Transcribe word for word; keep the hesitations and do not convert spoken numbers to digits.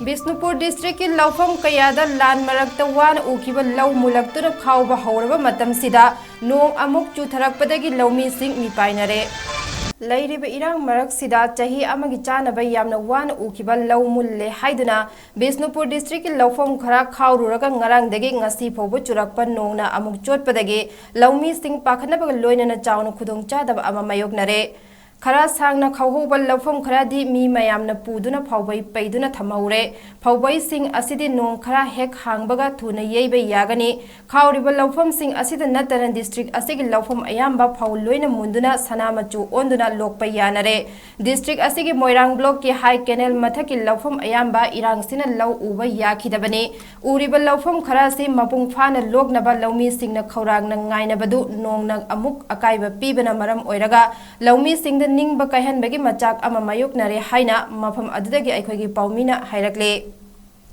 ꯕꯤꯁꯅꯨꯄꯨꯔ ꯗꯤꯁꯇ꯭ꯔꯤꯛꯀꯤ ꯂꯧꯐꯝ ꯀꯌꯥꯗ ꯂꯥꯟ ꯃꯔꯛꯇ ꯋꯥꯅ ꯎꯈꯤꯕ ꯂꯧ ꯃꯨꯜꯂꯛꯇꯨꯅ ꯈꯥꯎꯕ ꯍꯧꯔꯕ ꯃꯇꯝꯁꯤꯗ ꯅꯣꯡ ꯑꯃꯨꯛ ꯆꯨꯊꯔꯛꯄꯗꯒꯤ ꯂꯧꯃꯤꯁꯤꯡ ꯃꯤꯄꯥꯏꯅꯔꯦ꯫ ꯂꯩꯔꯤꯕ ꯏꯔꯥꯡ ꯃꯔꯛꯁꯤꯗ ꯆꯍꯤ ꯑꯃꯒꯤ ꯆꯥꯅꯕ ꯌꯥꯝꯅ ꯋꯥꯅ ꯎꯈꯤꯕ ꯂꯧ ꯃꯨꯜꯂꯦ ꯍꯥꯏꯗꯨꯅ ꯕꯤꯁꯅꯨꯄꯨꯔ ꯗꯤꯁꯇ꯭ꯔꯤꯛꯀꯤ ꯂꯧꯐꯝ ꯈꯔ ꯈꯥꯎꯔꯨꯔꯒ ꯉꯔꯥꯡꯗꯒꯤ ꯉꯁꯤ ꯐꯥꯎꯕ ꯆꯨꯔꯛꯄ ꯅꯣꯡꯅ ꯑꯃꯨꯛ ꯆꯣꯠꯄꯗꯒꯤ ꯂꯧꯃꯤꯁꯤꯡ ꯄꯥꯈꯠꯅꯕꯒ ꯂꯣꯏꯅꯅ ꯆꯥꯎꯅ ꯈꯨꯗꯣꯡꯆꯥꯗꯕ ꯑꯃ ꯃꯥꯌꯣꯛꯅꯔꯦ꯫ ꯈꯔ ꯁꯥꯡꯅ ꯈꯥꯎꯍꯧꯕ ꯂꯧꯐꯝ ꯈꯔꯗꯤ ꯃꯤ ꯃꯌꯥꯝꯅ ꯄꯨꯗꯨꯅ ꯐꯥꯎꯕꯩ ꯄꯩꯗꯨꯅ ꯊꯝꯍꯧꯔꯦ꯫ ꯐꯥꯎꯕꯩꯁꯤꯡ ꯑꯁꯤꯗꯤ ꯅꯣꯡ ꯈꯔ ꯍꯦꯛ ꯍꯥꯡꯕꯒ ꯊꯨꯅ ꯌꯩꯕ ꯌꯥꯒꯅꯤ꯫ ꯈꯥꯎꯔꯤꯕ ꯂꯧꯐꯝꯁꯤꯡ ꯑꯁꯤꯗ ꯅꯠꯇꯅ ꯗꯤꯁꯇ꯭ꯔꯤꯛ ꯑꯁꯤꯒꯤ ꯂꯧꯐꯝ ꯑꯌꯥꯝꯕ ꯐꯧ ꯂꯣꯏꯅ ꯃꯨꯟꯗꯨꯅ ꯁꯅꯥ ꯃꯆꯨ ꯑꯣꯟꯗꯨꯅ ꯂꯣꯛꯄ ꯌꯥꯅꯔꯦ꯫ ꯗꯤꯁꯇ꯭ꯔꯤꯛ ꯑꯁꯤꯒꯤ ꯃꯣꯏꯔꯥꯡ ꯕ꯭ꯂꯣꯛꯀꯤ ꯍꯥꯏ ꯀꯦꯅꯦꯜ ꯃꯊꯛꯀꯤ ꯂꯧꯐꯝ ꯑꯌꯥꯝꯕ ꯏꯔꯥꯡꯁꯤꯅ ꯂꯧ ꯎꯕ ꯌꯥꯈꯤꯗꯕꯅꯤ꯫ ꯎꯔꯤꯕ ꯂꯧꯐꯝ ꯈꯔ ꯑꯁꯤ ꯃꯄꯨꯡ ꯐꯥꯅ ꯂꯣꯛꯅꯕ ꯂꯧꯃꯤꯁꯤꯡꯅ ꯈꯧꯔꯥꯡꯅ ꯉꯥꯏꯅꯕꯗꯨ ꯅꯣꯡꯅ ꯑꯃꯨꯛ ꯑꯀꯥꯏꯕ ꯄꯤꯕꯅ ꯃꯔꯝ ꯑꯣꯏꯔꯒ ꯂꯧꯃꯤꯁꯤꯡꯗ ꯅꯤꯡꯕ ꯀꯥꯏꯍꯟꯕꯒꯤ ꯃꯆꯥꯛ ꯑꯃ ꯃꯥꯌꯣꯛꯅꯔꯦ ꯍꯥꯏꯅ ꯃꯐꯝ ꯑꯗꯨꯗꯒꯤ ꯑꯩꯈꯣꯏꯒꯤ ꯄꯥꯎꯃꯤꯅ ꯍꯥꯏꯔꯛꯂꯦ꯫